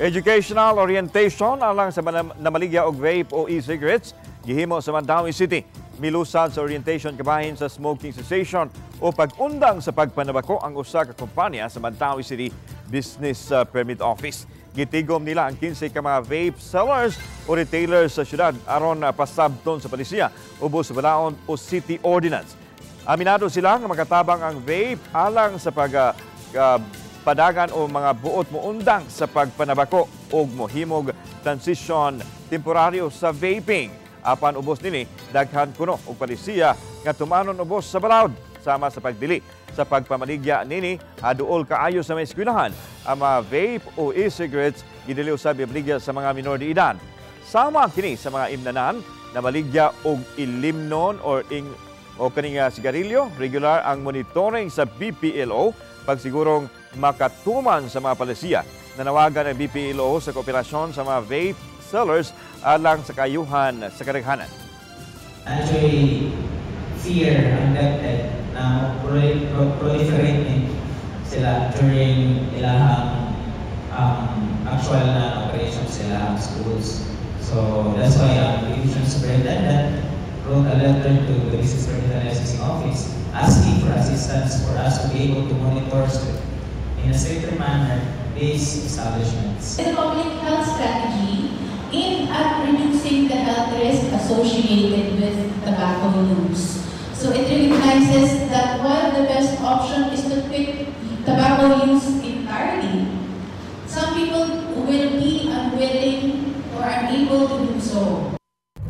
Educational orientation alang sa namaligya og vape o e-cigarettes gihimo sa Mandaue City. Milusad sa orientation kabahin sa smoking cessation o pag-undang sa pagpanabako ang usa ka kumpanya sa Mandaue City Business Permit Office. Gitigom nila ang 15 ka mga vape sellers o retailers sa syudad aron pasabton sa palisiya ubos sa balaod o city ordinance. Aminado sila nga makatabang ang vape alang sa pag padagan o mga buot moundang sa pagpanabako og mohimog transition temporaryo sa vaping. Apan ubos nini, daghan kuno og palisiya nga tumanon ubos sa balaod sama sa pagdili sa pagpamaligya nini haduol kaayo sa may eskwelahan. Ang mga vape o e-cigarettes gidili usab ibaligya sa mga minor de edad. Sama kini sa mga imnanan na maligya og ilimnon or ing o kaning sigarilyo, regular ang monitoring sa BPLO pagsigurong makatuman sa mga palisiya. Nanawagan ang BPLO sa kooperasyon sa mga vape sellers alang sa kaayuhan sa kadaghanan. Actually, fear ang DepEd na proliferate ni sila during ilahang actual na operations sa ilahang schools. So that's why ang division superintendent wrote a letter to the Business Permit and Licensing Office asking for assistance for us to be able to monitor in a stricter manner these establishments. The public health strategy aimed at reducing the health risk associated with tobacco use.